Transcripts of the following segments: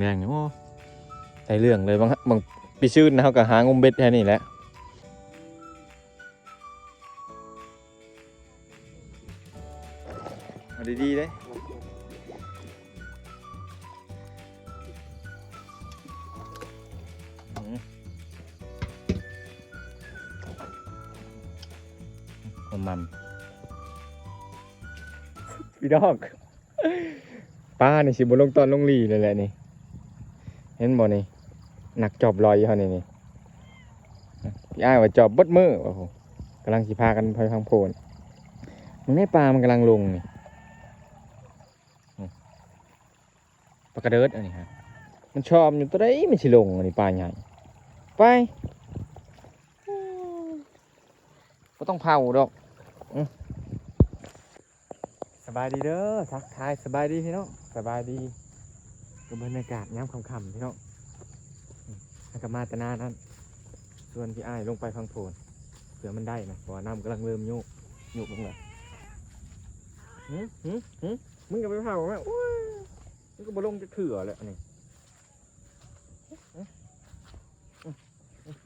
ແມງນີ້ ໂອ້ ໄດ້ເລື່ອງເລີຍ. ບາງ ບາງປີຊືນນະ ເຮົາກໍຫາງົມເບັດແຖວນີ້ແຫຼະ. ເອົາດີໆເດ້. ອືມ ໝັ່ນໆ ພີ່ນ້ອງ. ປານີ້ຊິບໍ່ລົງຕອນລົງຫຼີ່ເລີຍແຫຼະນີ້ ເຫັນບໍ່ນີ້ ນັກຈອບລອຍເຮົານີ້ນີ້. ພີ່ອ້າຍວ່າຈອບເບິດມື້ວ່າ ໂອ້ ກຳລັງຊິພາກັນໄປພັງໂພນ. ເບິ່ງແດ່ ປາມັນກຳລັງລົງນີ້ ອືມ ປາກະເດີດອັນນີ້ຮະ ມັນຊອມຢູ່ ໂຕໃດມັນຊິລົງ ອັນນີ້ປາໃຫຍ່. ໄປ ບໍ່ຕ້ອງເຜົາດອກ ອືມ. ສະບາຍດີເດີ ທັກທາຍສະບາຍດີພີ່ນ້ອງ ສະບາຍດີກັບບັນຍາກາດຍາມຄ່ຳໆ ພີ່ນ້ອງ. ອືມ ເຮົາກໍມາແຕ່ນານັ້ນ ຊວນພີ່ອ້າຍລົງໄປພັງໂພນ ເພື່ອມັນໄດ້ນະ ເພາະວ່ານ້ຳກຳລັງເລີ່ມໂຍກ ໂຍກລົງແລ້ວ. ຫື ຫື ຫື ມຶງກໍໄປເຜົາແມ່ ໂອ້ຍ ມັນກໍບໍ່ລົງຈັກເທື່ອແຫຼະນີ້.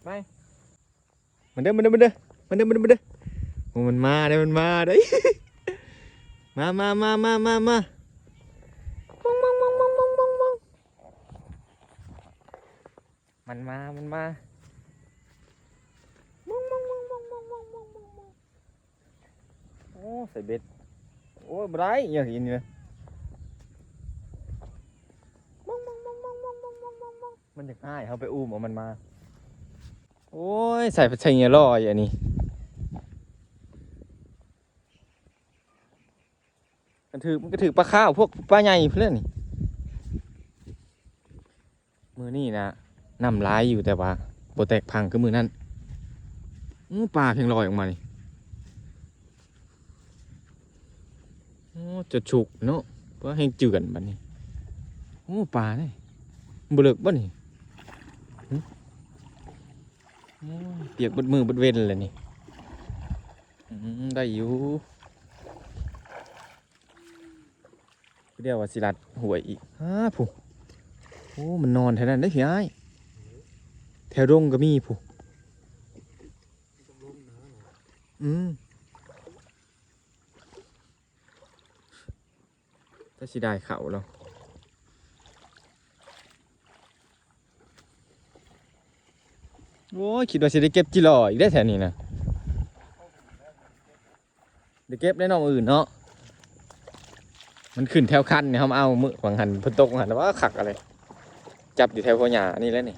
ໄປ ມາເດີ ມາເດີ ມາເດີ ມາເດີ ມາເດີ ມາເດີ. ໂອ້ ມັນມາເດ້ ມັນມາເດ້. ມາ ມາ ມາ ມາ ມາ ມາ ມັນມາ ມັນມາ. ໂອ້ ໃສ່ເບັດ. ໂອ້ຍ ບໍ່ໄດ້ ອີຫຍັງອີກນີ້ນະ. ມັນຢາກອ້າຍເຮົາໄປອູ້ມເອົາມັນມາ. ໂອ້ຍ ໃສ່ ໃສ່ເຫຍື່ອລໍ້ ອັນນີ້ ມັນຖືກ ມັນກໍຖືກປາຂາວ ພວກປາໃຫຍ່ພຸ້ນແຫຼະນີ້. ມື້ນີ້ນະ ນ້ຳຫຼາຍຢູ່ ແຕ່ວ່າບໍ່ແຕກພັງຄືມື້ນັ້ນ. ໂອ້ ປາພຽງລອຍອອກມານີ້. ໂອ້ ຈະຊຸກເນາະ ປາແຮງເຈື່ອນບັດນີ້. ໂອ້ ປານີ້ ມັນບໍ່ເລິກບໍ່ນີ້? ຫຶ ໂອ້ ປຽກເບິດມື້ເບິດເວັນແລ້ວນີ້. ອືມ ໄດ້ຢູ່. ຜູ້ດຽວວ່າຊິລັດຫ້ວຍອີກ. ຫາ ຜູ້ ໂອ້ ມັນນອນແຖວນັ້ນເດ້ພີ່ອ້າຍ ແຖວດົງກໍມີຜູ້. ອືມ ແຕ່ຊິໄດ້ເຂົ້າແລ້ວ. ໂອ້ຍ ຄິດວ່າຊິໄດ້ເກັບຈີຫຼໍ່ອີກເດ້ແຖວນີ້ນະ. ໄດ້ເກັບໄດ້ນ້ອງອື່ນເນາະ ມັນຂຶ້ນແຖວຄັນນີ້ ເຮົາມາເອົາມື້ຫວ່າງຫັ້ນ ຝົນຕົກຫວ່າງຫັ້ນ ວ່າຄັກອະໄລ. ຈັບຢູ່ແຖວຫົວຫຍ້ານີ້ແຫຼະນີ້.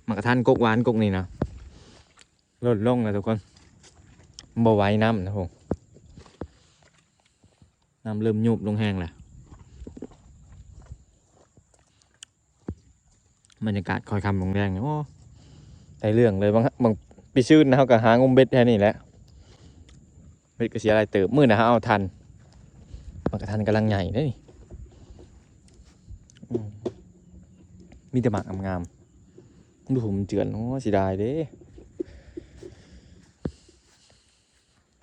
ໝາກກະທັນກົກຫວານກົກນີ້ນະ ຫຼົ່ນລົງແລ້ວທຸກຄົນ ບໍ່ໄຫວນ້ຳນະໂຫ ນ້ຳເລີ່ມຍູບລົງແຮງແລ້ວ. ບັນຍາກາດຄ່ອຍຄ່ຳລົງແລງນີ້ ໂອ້ ໄດ້ເລື່ອງເລີຍ. ບາງ ບາງປີຊືນນະ ເຮົາກໍຫາງົມເບັດແຖວນີ້ແຫຼະ ເບັດກໍເສຍຫຼາຍເຕີບ. ມື້ນະເຮົາເອົາທັນ ໝາກກະທັນກຳລັງໃຫຍ່ເດ້ນີ້. ອືມ ມີແຕ່ໝາກງາມໆ ດູຜົມເຈື່ອນ. ໂອ້ ເສຍດາຍເດ້.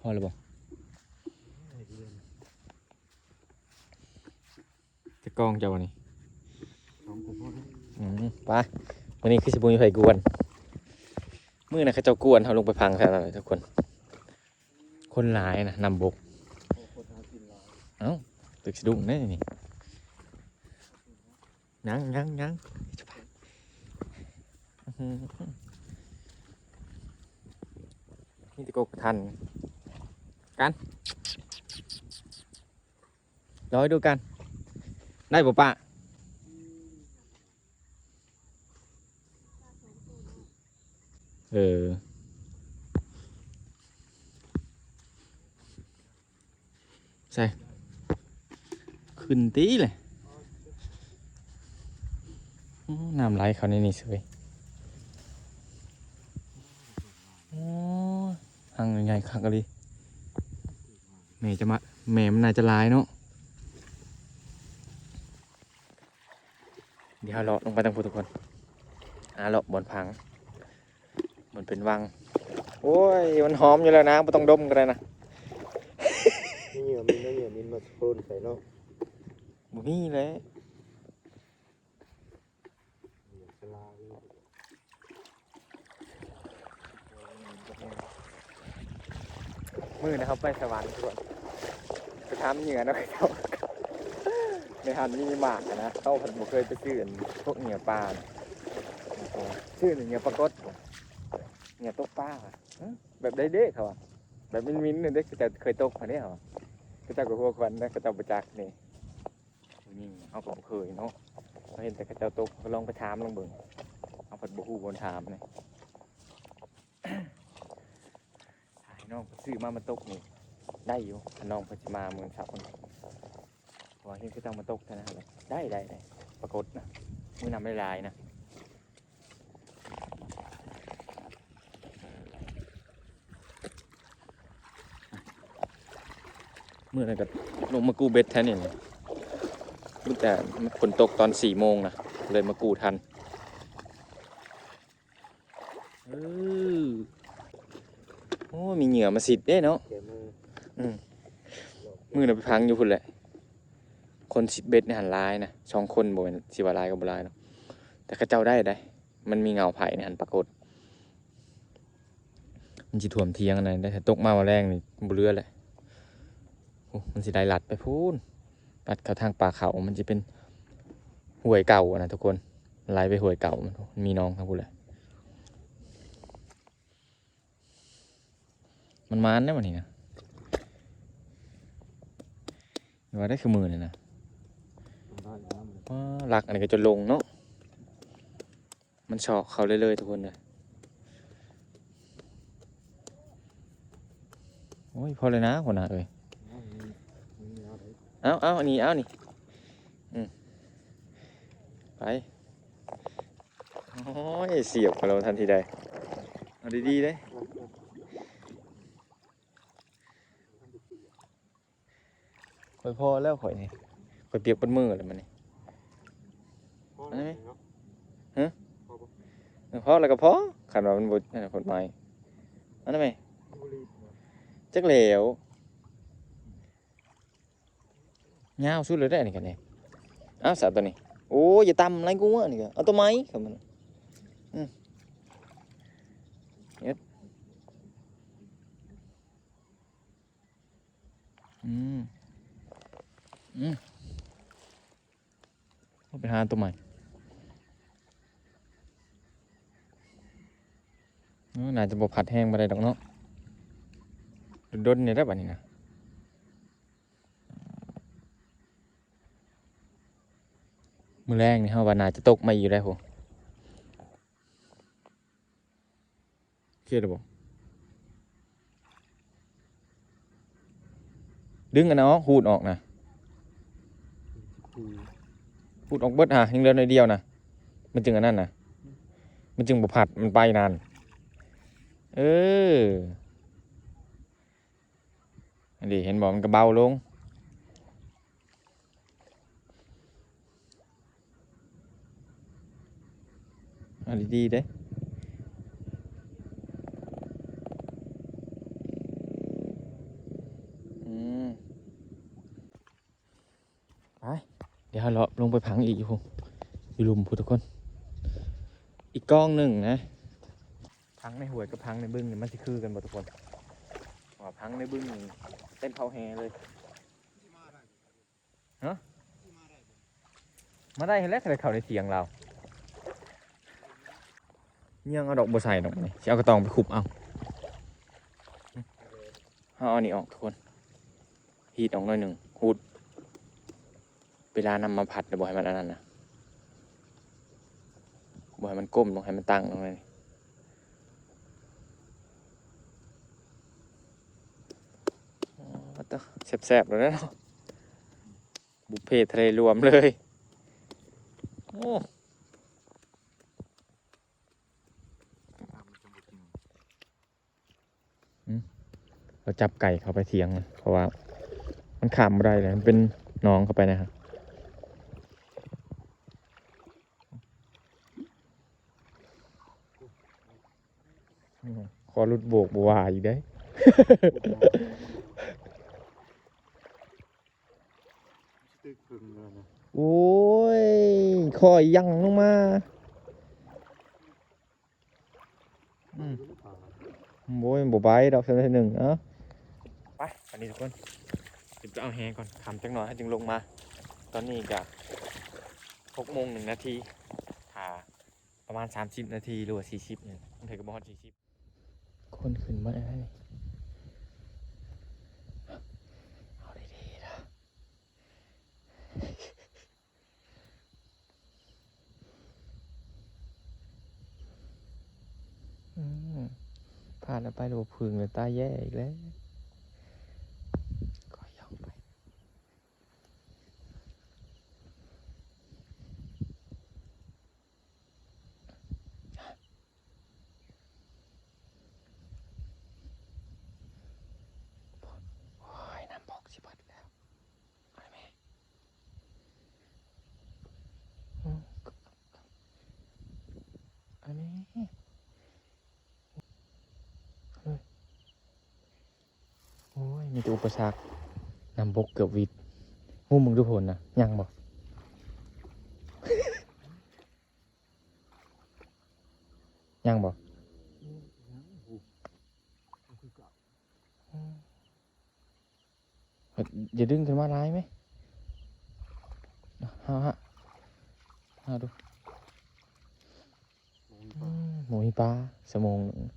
ພໍແລ້ວບໍ່? ຈັກກ້ອງເຈົ້ານີ້? ສອງກໍພໍແລ້ວ. ອືມ ໄປ ມື້ນີ້ຄືຊິບໍ່ມີໃຜກວນ. ມື້ນັ້ນເຂົາເຈົ້າກວນເຮົາລົງໄປພັງແຖວນັ້ນແຫຼະທຸກຄົນ. ຄົນຫຼາຍນະ ນ້ຳບົກ. ໂອ້ ຄົນຫາກິນຫຼາຍ. ເອົ້າ ຕຶກສະດຸ້ງເດ້ນີ້. ຍັງ ຍັງ ຍັງ. ອືມ ມີແຕ່ກົກກະທັນ. ກັນ ລອຍດູກັນ ໄດ້ບໍ່ປ້າ? ເອີ ໃສ່ ຂຶ້ນຕິເລີຍ. ໂອ້ ນ້ຳໄຫຼເຂົ້າໃນນີ້ເສີຍ. ໂອ້ ຮັງໃຫຍ່ຄັກອີ່ຫຼີ. ແມ່ຈະມາ ແມ່ມັນໜ້າຈະຫຼາຍເນາະ. ດຽວເຮົາເລາະລົງໄປທາງພຸ້ນທຸກຄົນ ຫາເລາະບ່ອນພັງ ມັນເປັນວັງ. ໂອ້ຍ ມັນຫອມຢູ່ແລ້ວນາ ບໍ່ຕ້ອງດົມກໍໄດ້ນະ. ມີເຫຍື່ອມິນ ເຫຍື່ອມິນມາໂຄນໃສ່ເນາະ. ບໍ່ມີແຫຼະ. ມື້ນະ ເຮົາໄປສະຫວັນທຸກຄົນ ໄປຖາມເຫຍື່ອນຳເຂົາເຈົ້າ ໃນຫັ້ນມີໝາກນະ ເຮົາພັດບໍ່ເຄີຍໄປຊື້ອັນພວກເຫຍື່ອປານະ ຊື້ເຫຍື່ອປາກົດ ເຫຍື່ອຕົກປາ ແບບໃດເດ້ ເຂົາວ່າ ແບບມິນໆ ເດ້ ເຂົາເຈົ້າເຄີຍຕົກຫັ້ນເດ້ ເຂົາວ່າ ເຂົາເຈົ້າກໍຫົວຂວັນນະ ເຂົາເຈົ້າບໍ່ຈັກນີ້ ນີ້ເຮົາກໍບໍ່ເຄີຍເນາະ ເຮົາເຫັນແຕ່ເຂົາເຈົ້າຕົກ ກໍລອງໄປຖາມລອງເບິ່ງ ເຮົາພັດບໍ່ຮູ້ບ່ອນຖາມນີ້ ຖ້າໃຫ້ນ້ອງເພິ່ນຊື້ມາ ມາຕົກນີ້ໄດ້ຢູ່ ຖ້ານ້ອງເພິ່ນຊິມາມື້ເຊົ້າພຸ້ນ ເພາະວ່າເຫັນເຂົາເຈົ້າມາຕົກແຖວນັ້ນແຫຼະ ໄດ້ ໄດ້ ໄດ້ ປາກົດນະ ມີນ້ຳຫຼາຍໆ ນະ. ມື້ນັ້ນກໍລົງມາກູ້ເບັດແຖວນີ້ ມີແຕ່ຝົນຕົກຕອນສີ່ໂມງນະ ເລີຍມາກູ້ທັນ. ເອີ ໂອ້ ມີເຫຍື່ອມາຊິດເດ້ເນາະ ແກມື ອືມ ມື້ນັ້ນໄປພັງຢູ່ພຸ້ນແຫຼະ ຄົນຊິດເບັດໃນຫັ້ນຫຼາຍນະ ສອງຄົນ ບໍ່ແມ່ນຊິວ່າຫຼາຍກໍບໍ່ຫຼາຍດອກ ແຕ່ເຂົາເຈົ້າໄດ້ໃດ໋ ມັນມີເຫງົາໄຜ່ໃນຫັ້ນປາກົດ ມັນຊິຖ້ວມຖຽງອັນນັ້ນໄດ໋ ຖ້າຕົກມາມື້ແລງນີ້ບໍ່ເຫຼືອແຫຼະ ໂອ້ ມັນຊິໄຫຼລັດໄປພຸ້ນ ລັດເຂົ້າທາງປ່າເຂົາ ມັນຈະເປັນຫ້ວຍເກົ່ານະທຸກຄົນ ໄຫຼໄປຫ້ວຍເກົ່າ ມັນມີໜອງທາງພຸ້ນແຫຼະ ມັນໝານເດ້ມື້ນີ້ນະ ວ່າໄດ້ຄືມື້ນີ້ນະ ໄດ້ນະ ວ້າ ລັກອັນນີ້ກໍຈົນລົງເນາະ ມັນຊອກເຂົ້າເລື້ອຍໆ ທຸກຄົນເດີ ໂອ້ຍ ພໍແລ້ວນະຫົວໜ້າເອີຍ ເອົາ ເອົາ ເອົາ ອັນນີ້ ເອົານີ້ ອືມ ໄປ ໂອ້ຍ ສຽບເຂົ້າແລ້ວທັນທີໃດ ເອົາດີໆເດ້. ຂ້ອຍພໍແລ້ວຂ້ອຍນີ້ ຂ້ອຍປຽກເບິດມື້ແລ້ວມື້ນີ້ ພໍແລ້ວເນາະ ຮະ ພໍບໍ່ ເອີ ພໍແລ້ວກໍພໍ ຄັນວ່າມັນບໍ່ ອັນນັ້ນກົດໝາຍ ອັນນັ້ນແມ່ ບໍ່ລີດບໍ່ ຈັກແລ້ວ ຍາວສຸດແລ້ວເດ້ອັນນີ້ກໍນີ້ ເອົາຊະຕົວນີ້ ໂອ້ຍ ຢ່າຕ່ຳຫຼາຍກວ່ານີ້ກໍ ເອົາຕົວໃໝ່ ຄັນມັນ ອືມ ເຮັດ ອືມ ອືມ ເອົາໄປຫາຕົວໃໝ່ ເອີ ໜ້າຈະບໍ່ພັດແຮງປານໃດດອກເນາະ ດົນໆ ນີ້ແຫຼະບັດນີ້ນະ ມື້ແລງນີ້ເຮົາວ່າໜ້າຈະຕົກມາອີກຢູ່ໄດ໋ພຸ້ນ. ເຮັດແລ້ວບໍ່? ດຶງອັນນັ້ນອອກ ຮູດອອກນະ ຮູດອອກເບິດຫາ ຍັງເຫຼືອໜ້ອຍດຽວນະ ມັນຈຶ່ງອັນນັ້ນນະ ມັນຈຶ່ງບໍ່ພັດ ມັນໄປນານ ເອີ ອັນນີ້ເຫັນບໍ່ ມັນກໍເບົາລົງ. ເອົາດີໆເດ້ ອືມ ໄປ ດຽວເຮົາເລາະລົງໄປພັງອີກຢູ່ພຸ້ນ ຢູ່ລຸ່ມພຸ້ນທຸກຄົນ ອີກກ້ອງໜຶ່ງນະ ພັງໃນຫ້ວຍກັບພັງໃນບຶງນີ້ ມັນຊິຄືກັນບໍ່ທຸກຄົນ? ວ່າພັງໃນບຶງນີ້ເຕັມເຂົ້າແຮ່ເລີຍ. ຮະ? ມາໄດ້ຫັ້ນແຫຼະ ຄັນໄດ້ເຂົ້າໃນຖຽງລາວ. ຍັງເອົາດອກບໍ່ໃສ່ດອກນີ້ ຊິເອົາກະຕ່ອງໄປຂຸບເອົາ. ເຮົາເອົານີ້ອອກທຸກຄົນ ຮີດອອກໜ້ອຍໜຶ່ງ ຮູດ ເວລານຳມາພັດ ບໍ່ໃຫ້ມັນອັນນັ້ນນະ ບໍ່ໃຫ້ມັນກົ້ມລົງ ໃຫ້ມັນຕັ້ງລົງ. ອໍ ແຊບໆ ໂລດເນາະ ບຸບເພທະເລລວມເລີຍ. ໂອ້ ອືມ ເຮົາຈັບໄກ່ເຂົ້າໄປຖຽງ ເພາະວ່າມັນຂ້າມບໍ່ໄດ້ເລີຍ ມັນເປັນໜອງເຂົ້າໄປນະ. ຂໍຫຼຸດໂບກບໍ່ວ່າອີກເດ້. ໂອ້ຍ ຂໍອີ່ຫຍັງລົງມາ. ອືມ ໂອ້ຍ ບໍ່ໄປດອກ ຊັ້ນໜຶ່ງ ເອົາ ໄປ ບັດນີ້ທຸກຄົນ ຊິໄປເອົາແຫກ່ອນ ຄ່ຳຈັກໜ້ອຍເຮົາຈຶ່ງລົງມາ. ຕອນນີ້ກະຫົກໂມງໜຶ່ງນາທີ ຖ້າປະມານສາມສິບນາທີ ຫຼືວ່າສີ່ສິບນີ້ ບາງເທື່ອກະບໍ່ຮອດສີ່ສິບ. ຄົນຂຶ້ນມາແລ້ວນີ້ ເອົາດີໆເດີ. ອືມ ພາດແລ້ວໄປ ຫຼືວ່າຜຶ່ງແລ້ວ ຕາແຍ່ອີກແລ້ວ. ຂ້ອຍຢອກໄປ. ໂອ້ຍ ນ້ຳບົກຊິເບິດແລ້ວ. ເອົາແມ່ ເອົາແມ່ ໂອ້ຍ ມີແຕ່ອຸປະສັກ ນ້ຳບົກເກືອບວິດ. ງຸ້ມເບິ່ງດູໂພນນະ ຍັງບໍ່? ຍັງບໍ່? ອືມ ຍັງຢູ່ ຄືເກົ່າ. ອືມ ຢ່າດຶງຂຶ້ນມາຫຼາຍແມະ. ຫາ ຫາ ຫາດູ. ອືມ ບໍ່ມີປາ ຊົ່ວໂມງໜຶ່ງ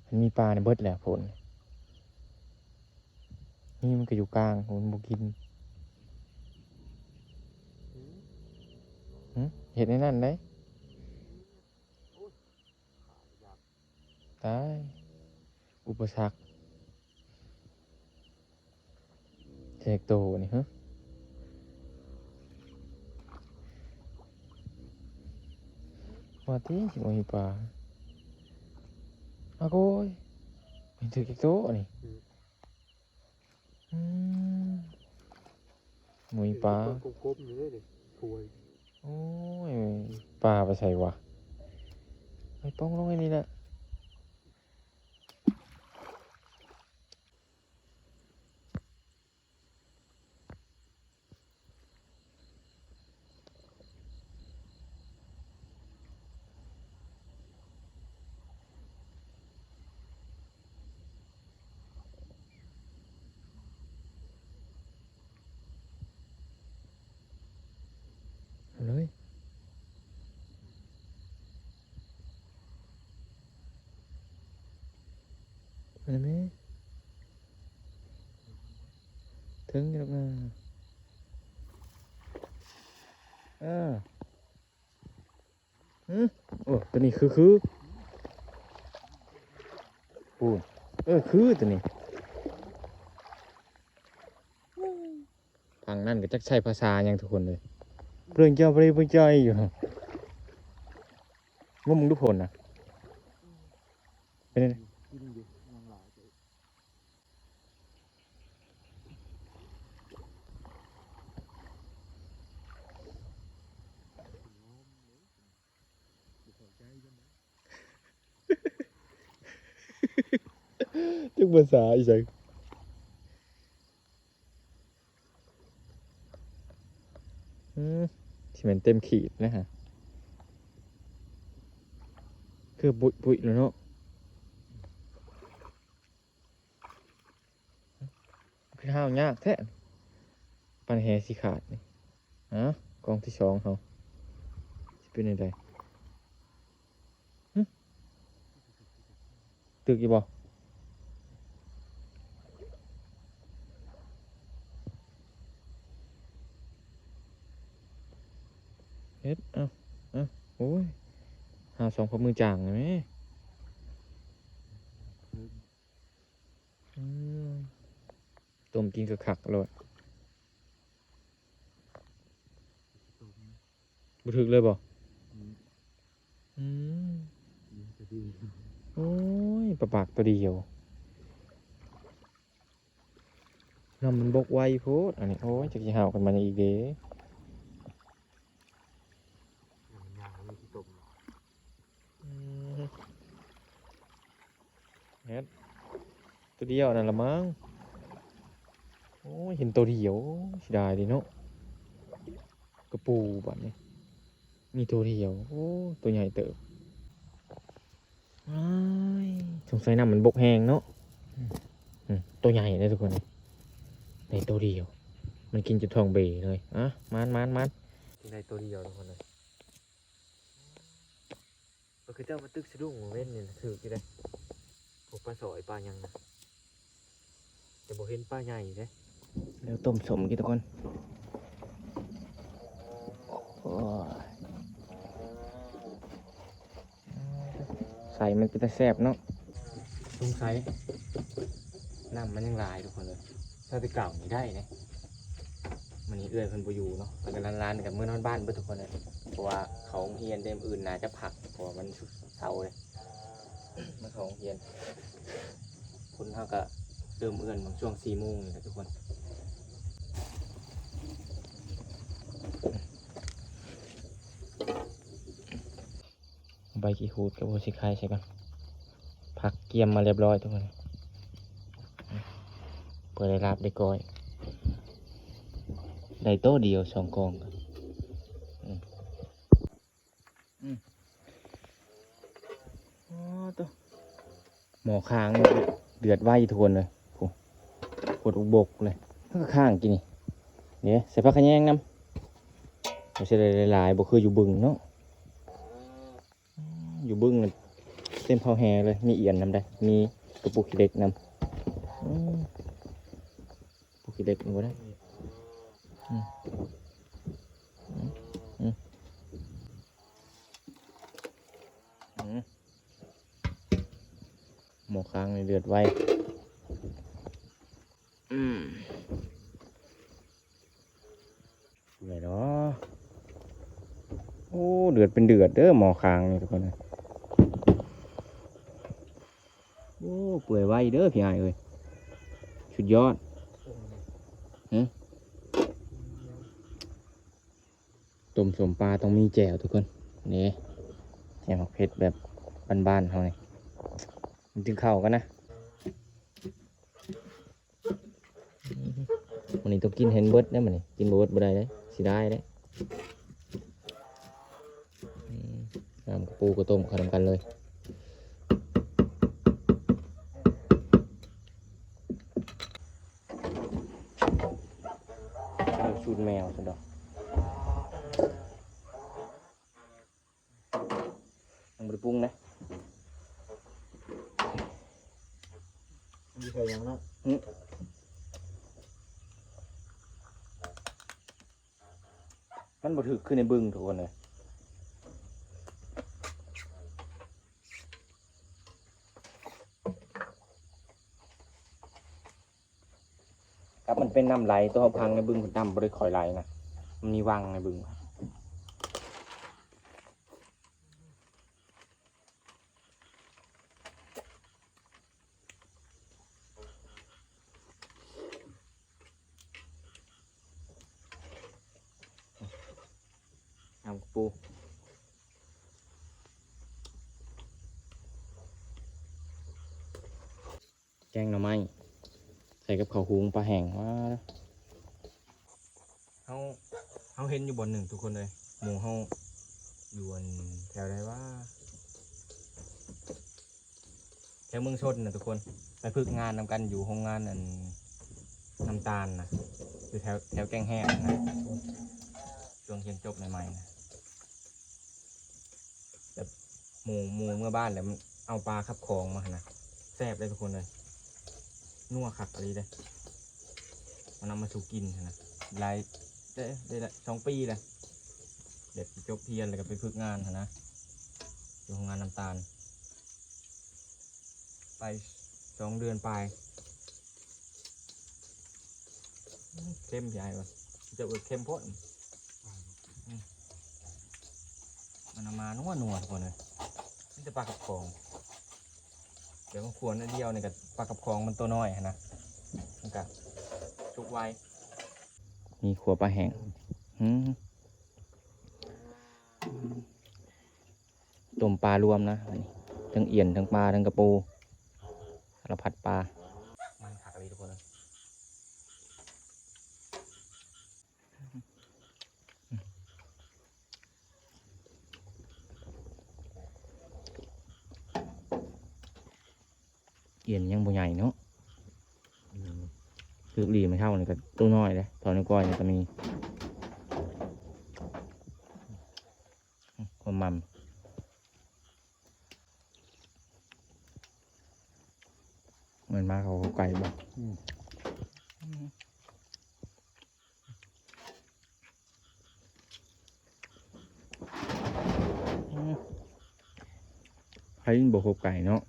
ຄັນມີປານີ້ເບິດແລ້ວໂພນ. ນີ້ມັນກະຢູ່ກາງ ມັນບໍ່ກິນ. ຫຶ ເຮັດໃນນັ້ນໄດ໋. ຕາຍ ອຸປະສັກ. ຈັກໂຕນີ້ ຫຶ ວ່າຕິ ຊິບໍ່ມີປາ. ອາໂກຍ ມັນຖືກຈັກໂຕນີ້. ອືມ ບໍ່ມີປາ ກວມໆຢູ່ເດ້ນີ້ ຖ້ວຍ. ໂອ້ຍ ປາໄປໃສວະ? ໄປປ່ອງລົງອັນນີ້ແຫຼະ. ເອົາເລີຍ ມາແມ່ ເຖິງຢູ່ດອກນາ. ເອີ ຫຶ ໂອ້ ໂຕນີ້ຄື ຄື ໂອ້ ເອີ ຄືໂຕນີ້. ທາງນັ້ນກະຈັກໃຊ້ພາສາຫຍັງທຸກຄົນເລີຍ ເລື່ອງເຈົ້າບໍ່ໄດ້ບໍ່ໃຈຢູ່. ງົມເບິ່ງດູໂພນນະ ເປັນຈັ່ງໃດ? ຈັກພາສາອີ່ຫຍັງ. ອືມ ຊິແມ່ນເຕັມຂີດນະຮະ ຄືບຸຍໆແລ້ວເນາະ. ຄືຫາວຍາກແທ້ ປານແຫຊິຂາດນີ້. ອາ ກ້ອງທີສອງເຮົາ ຊິເປັນແນວໃດ? ຫຶ ຖືກຢູ່ບໍ່? ເຮັດ ເອົາ ເອົາ ໂອ້ຍ ຫາສອງຝ່າມືຈ້າງແມ່. ອືມ ຕົ້ມກິນຄັກໆໂລດ. ບໍ່ຖືກເລີຍບໍ່? ອືມ ອືມ ໂອ້ຍ ປາປາກໂຕດຽວ. ນ້ຳມັນບົກໄວໂພດອັນນີ້. ໂອ້ຍ ຈັກຊິຫາວກັນມາຫຍັງອີກເດ. ອືມ ເຮັດ ໂຕດຽວນັ້ນລະມັງ. ໂອ້ຍ ເຫັນໂຕດຽວ ເສຍດາຍເດເນາະ. ກະປູບາດນີ້ ມີໂຕດຽວ. ໂອ້ ໂຕໃຫຍ່ເຕີບ. ອ້າຍ ສົງໄສນ້ຳມັນບົກແຮງເນາະ. ອືມ ໂຕໃຫຍ່ເດ້ທຸກຄົນ. ໄດ້ໂຕດຽວ ມັນກິນຈົນທ້ອງເບເລີຍ. ອ່ະ ມານໆໆ ກິນໄດ້ໂຕດຽວທຸກຄົນເລີຍ. ກໍຄືເຈົ້າມາຕຶກສະດຸ້ງເວັນນີ້ນະ ຖືກຢູ່ເດ້ ພວກປາສອຍປາຫຍັງນະ ແຕ່ບໍ່ເຫັນປາໃຫຍ່ເດ້. ແລ້ວຕົ້ມສົ້ມກິນທຸກຄົນ. ໂອ້ຍ ໃສ່ມັນເປັນຕາແຊບເນາະ. ສົງໄສນ້ຳມັນຍັງຫຼາຍທຸກຄົນເອີຍ. ຊາວແຕ່ເກົ່ານີ້ໄດ້ເດ້. ມື້ນີ້ເອື້ອຍເພິ່ນບໍ່ຢູ່ເນາະ ເພິ່ນກັບຫຼານໆກັບເມືອນອນບ້ານເບິດທຸກຄົນເລີຍ ເພາະວ່າເຂົາໂຮງຮຽນເດ້. ມື້ອື່ນໜ້າຈະພັກ ເພາະວ່າວັນເສົາເດ້ ມາເຂົ້າໂຮງຮຽນ. ຄົນເຮົາກໍເລີ່ມເຮືອນບາງຊ່ວງສີ່ໂມງນີ້ແຫຼະທຸກຄົນ. ເອົາໃບຂີ້ຫູດກັບຫົວສີໄຄໃສ່ກ່ອນ. ຜັກກຽມມາຮຽບຮ້ອຍທຸກຄົນ ເພື່ອໄດ້ລາບໄດ້ກ້ອຍ. ໄດ້ໂຕດຽວສອງກອງ. ອືມ ອືມ ອໍ ໂຕ ໝໍ້ຄາງເດືອດໄວທຸກຄົນເລີຍ. ໂອ້ ໂຄດອຸບົກເລີຍ. ມັນກໍຄາງກິນນີ້ ເດ້ ໃສ່ຜັກຂະແຍງນຳ. ມັນຊິໄດ້ຫຼາຍໆ ບໍ່ຄືຢູ່ບຶງເນາະ. ຢູ່ບຶງນີ້ເຕັມເຜົາແຮ່ເລີຍ. ມີອຽນນຳໄດ໋ ມີກະປຸກຂີ້ເຫຼັກນຳ. ອືມ ປຸກຂີ້ເຫຼັກນີ້ບໍ່ໄດ້. ອືມ ອືມ ອືມ ອືມ ໝໍ້ຄາງນີ້ເດືອດໄວ. ອືມ ເປື່ອຍເນາະ. ໂອ້ ເດືອດເປັນເດືອດເດີ ໝໍ້ຄາງນີ້ທຸກຄົນເອີຍ. ໂອ້ ເປື່ອຍໄວເດີພີ່ອ້າຍເອີຍ ສຸດຍອດ. ຫຶ ຕົ້ມສົ້ມປາຕ້ອງມີແຈ່ວທຸກຄົນ. ນີ້ ແຈ່ວໝາກເຜັດແບບບ້ານໆເຮົານີ້. ກິນເຂົ້າກັນນະ. ມື້ນີ້ຕ້ອງກິນໃຫ້ມັນເບິດເດ້ ມື້ນີ້ກິນບໍ່ເບິດບໍ່ໄດ້ເດ້ ເສຍດາຍເດ້. ອືມ ນ້ຳກະປູກະຕົ້ມເຂົ້ານຳກັນເລີຍ. ເອົາສູດແມວຊັ້ນດອກ. ຍັງບໍ່ໄດ້ປຸງເດ້. ມີໃສ່ຫຍັງເນາະ? ຫຶ ມັນບໍ່ຖືກຄືໃນບຶງທຸກຄົນເອີຍ. ຄັບ ມັນເປັນນ້ຳໄຫຼ ຕົວເຮົາພັງໃນບຶງ ນ້ຳບໍ່ໄດ້ຄ່ອຍໄຫຼນະ ມັນມີວັງໃນບຶງ. ນ້ຳກະປູ ແກງໜໍ່ໄມ້ ໃສ່ກັບເຂົ້າຫຸງປາແຫ້ງ. ວ້າ ເຮົາ ເຮົາເຫັນຢູ່ບ່ອນໜຶ່ງທຸກຄົນເອີຍ ໝູ່ເຮົາຢູ່ອັນແຖວໃດວະ ແຖວເມືອງຊົນນະທຸກຄົນ ໄປຝຶກງານນຳກັນຢູ່ໂຮງງານອັນນ້ຳຕານນະ ຢູ່ແຖວ ແຖວແກ້ງແຮນນະ ຊ່ວງຮຽນຈົບໃໝ່ໆນະ. ແບບໝູ່ ໝູ່ເມືອບ້ານແລ້ວມັນເອົາປາຂັບຂອງມາຫັ້ນນະ ແຊບເດ້ທຸກຄົນເອີຍ ນົວຄັກອີ່ຫຼີເດ້. ມັນເອົາມາສູ່ກິນຫັ້ນນະ ຫຼາຍ ໄດ້ ໄດ້ສອງປີແລ້ວ ແບບຈົບຮຽນແລ້ວກໍໄປຝຶກງານຫັ້ນນະ ຢູ່ໂຮງງານນ້ຳຕານ ໄປສອງເດືອນປາຍ. ເຄັມໃຫຍ່ວ່າ ຈະເອີ ເຄັມໂພດ. ອືມ ມັນເອົາມານົວໆ ທຸກຄົນເອີຍ ມີແຕ່ປາກັບຂອງ. ດຽວມາຂົ້ວໜ້ອຍດຽວນີ້ກໍປາກັບຂອງມັນໂຕນ້ອຍຫັ້ນນະ ມັນກໍສຸກໄວ. ມີຂົ້ວປາແຫ້ງ ຫືມ ຕົ້ມປາລວມນະ ອັນນີ້ ທັງອຽນ ທັງປາ ທັງກະປູ ສາລະພັດປາ. ມັນຄັກອີ່ຫຼີທຸກຄົນເອີຍ. ອຽນຍັງບໍ່ໃຫຍ່ເນາະ. ອືມ ຖືກດີ ແມ່ເຖົ້ານີ້ກໍໂຕນ້ອຍເດ້ ເທົ່ານິ້ວກ້ອຍນີ້ກໍມີ. ຄວາມມັນ ແມ່ນມາເຂົ້າໄກ່ບໍ່? ອືມ ໃຜບໍ່ຄົບໄກ່ເນາະ.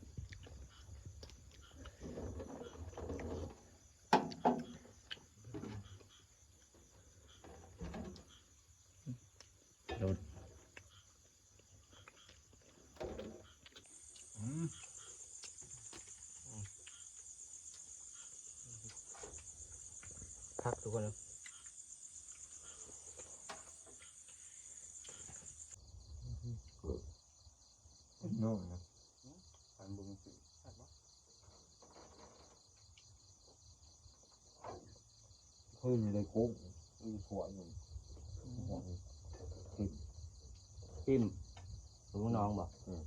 ອືມ ຄັກທຸກຄົນເອີຍ. ນ້ອຍນະ ອັນເບິ່ງ ເພິ່ນໄດ້ໂຄ້ງ ມີຖ້ວຍໜຶ່ງ ຖ້ວຍນີ້ ເຕັມ ເຕັມ ເບິ່ງນ້ອງບໍ່? ອືມ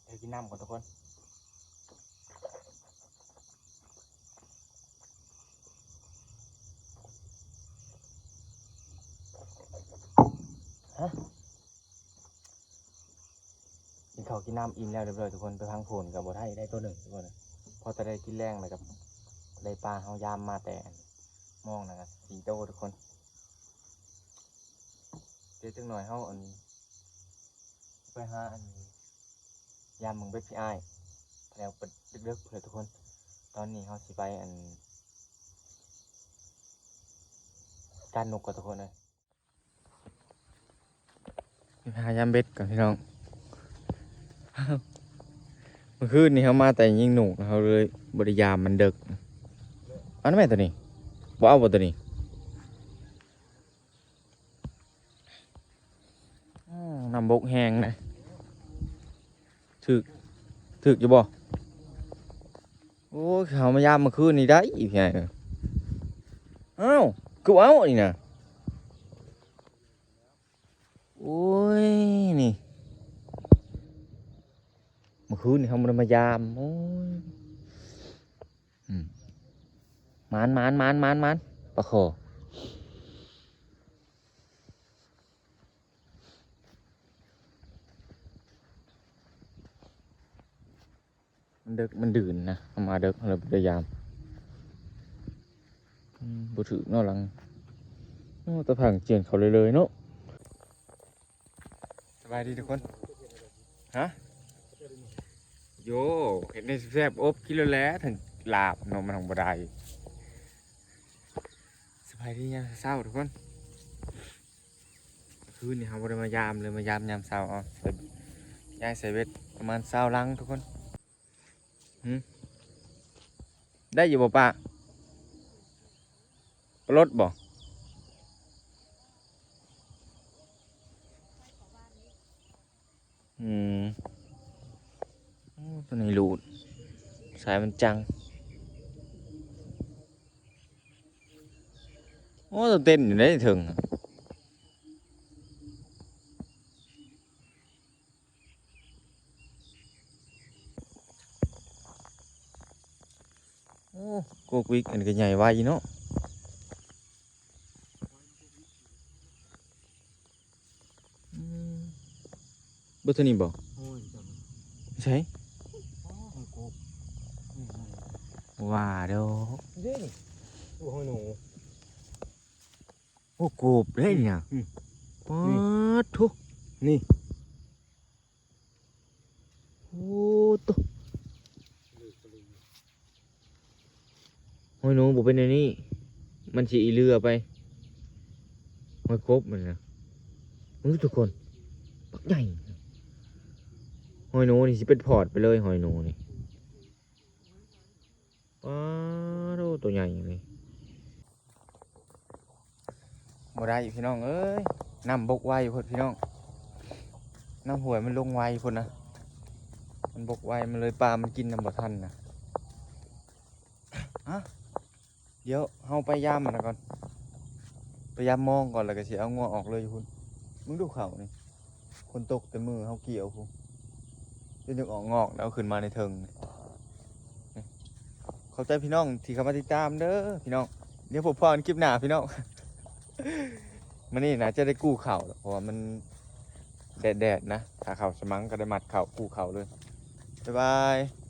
ເອົາກິນນ້ຳກ່ອນທຸກຄົນ. ຮະ ກິນເຂົ້າກິນນ້ຳອີ່ມແລ້ວຮຽບຮ້ອຍທຸກຄົນ. ໄປພັງໂພນກໍບໍ່ໄດ້ ໄດ້ໂຕໜຶ່ງທຸກຄົນ. ພໍແຕ່ໄດ້ກິນແລງແລ້ວກໍໄດ້ປາເຮົາຍາມມາແຕ່ມອງນະ ສີ່ໂຕທຸກຄົນ. ດຽວຈັກໜ່ອຍເຮົາ ອັນ ໄປຫາ ອັນ ຢາມເບິ່ງເບັດພີ່ອ້າຍ ແລ້ວເປັນເດິກໆພຸ້ນແຫຼະທຸກຄົນ. ຕອນນີ້ເຮົາຊິໄປ ອັນ ການນົກກ່ອນທຸກຄົນເອີຍ. ໄປຫາຢາມເບັດກ່ອນພີ່ນ້ອງ. ເມື່ອຄືນນີ້ເຮົາມາແຕ່ຍິງນົກ ເຮົາເລີຍບໍ່ໄດ້ຢາມ ມັນເດິກ. ເອົານະແມ່ໂຕນີ້ ບໍ່ເອົາບໍ່ໂຕນີ້? ອ້າວ ນ້ຳບົກແຮງເດ້. ຖືກ ຖືກຢູ່ບໍ່? ໂອ້ຍ ເຮົາມາຢາມເມື່ອຄືນນີ້ໄດ້ອີກໃຫຍ່. ອ້າວ ຄືບໍ່ເອົາອັນນີ້ນະ. ໂອ້ຍ ນີ້ ເມື່ອຄືນນີ້ເຮົາບໍ່ໄດ້ມາຢາມ. ໂອ້ຍ ອືມ ໝານ ໝານ ໝານ ໝານ ໝານ ປາຄໍ່. ມັນເດິກ ມັນດື່ນນະ ເຮົາມາເດິກ ເຮົາເລີຍບໍ່ໄດ້ຢາມ. ອືມ ບໍ່ຖືກເນາະຫຼັງ. ໂອ້ ຕາຜັງຈຽນເຂົ້າເລີຍໆເນາະ. ສະບາຍດີທຸກຄົນ. ຮະ ໂຢ ເຮັດແນວແຊບໆ ອົບກິນໂລດແຫຼະ ເຖິງລາບເນາະ ມັນຫຍັງບໍ່ໄດ້. ສະບາຍດີຍາມເຊົ້າທຸກຄົນ. ຄືນນີ້ເຮົາບໍ່ໄດ້ມາຢາມເລີຍ ມາຢາມຍາມເຊົ້າ. ເອົາ ໃສ່ ຍ້າຍໃສ່ເບັດປະມານຊາວລັງທຸກຄົນ. ຫື ໄດ້ຢູ່ບໍ່ປ້າ? ປາລົດບໍ່? ອືມ ໂອ້ ໂຕນີ້ຫຼູດ ສາຍມັນຈັງ. ໂອ້ ເຕັ້ນຢູ່ໃນເທິງ. ໂອ້ ກົກວິກ ອັນນີ້ກໍໃຫຍ່ໄວເນາະ. ອືມ ເບິດເທົ່ານີ້ບໍ່? ໂອ້ຍ ໃສ? ໂອ້ຍ ກົບ ວ່າດອກ ເດ້ນີ້ ໂອ້ຍ ໂຫ ໂອ້ ກົບເດ້ນີ້ນະ. ອືມ ປາດໂທ້ ນີ້ ໂອ້ໂຕ ຫອຍໂໜບໍ່ເປັນແນວນີ້ ມັນຊິອີເຫຼືອໄປ ຫອຍກົບມັນນະ. ເບິ່ງທຸກຄົນ ບັກໃຫຍ່ ຫອຍໂໜນີ້ຊິເປັນພອດໄປເລີຍ ຫອຍໂໜນີ້. ປາດໂທ້ ໂຕໃຫຍ່ນີ້ ບໍ່ໄດ້ພີ່ນ້ອງເອີຍ ນ້ຳບົກໄວໂພດພີ່ນ້ອງ ນ້ຳຫ້ວຍມັນລົງໄວພຸ້ນນະ ມັນບົກໄວ ມັນເລີຍ ປາມັນກິນນຳບໍ່ທັນນະ. ຮະ ດຽວເຮົາໄປຢາມມັນນະກ່ອນ ໄປຢາມມອງກ່ອນ ແລ້ວກໍຊິເອົາງົວອອກເລີຍຢູ່ພຸ້ນ. ມຶງດູເຂົ້ານີ້ ຝົນຕົກແຕ່ມື້ເຮົາກ່ຽວພຸ້ນ ຈົນຍັງອອກງອກແລ້ວຂຶ້ນມາໃນເທິງນີ້. ຂອບໃຈພີ່ນ້ອງທີ່ເຂົ້າມາຕິດຕາມເດີພີ່ນ້ອງ. ດຽວພົບພໍ້ກັນຄລິບໜ້າພີ່ນ້ອງ. ມື້ນີ້ໜ້າຈະໄດ້ກູ້ເຂົ້າແລ້ວ ເພາະວ່າມັນແດດໆນະ. ຖ້າເຂົ້າສະມັງກໍໄດ້ມັດເຂົ້າ ກູ້ເຂົ້າເລີຍ. ບາຍບາຍ.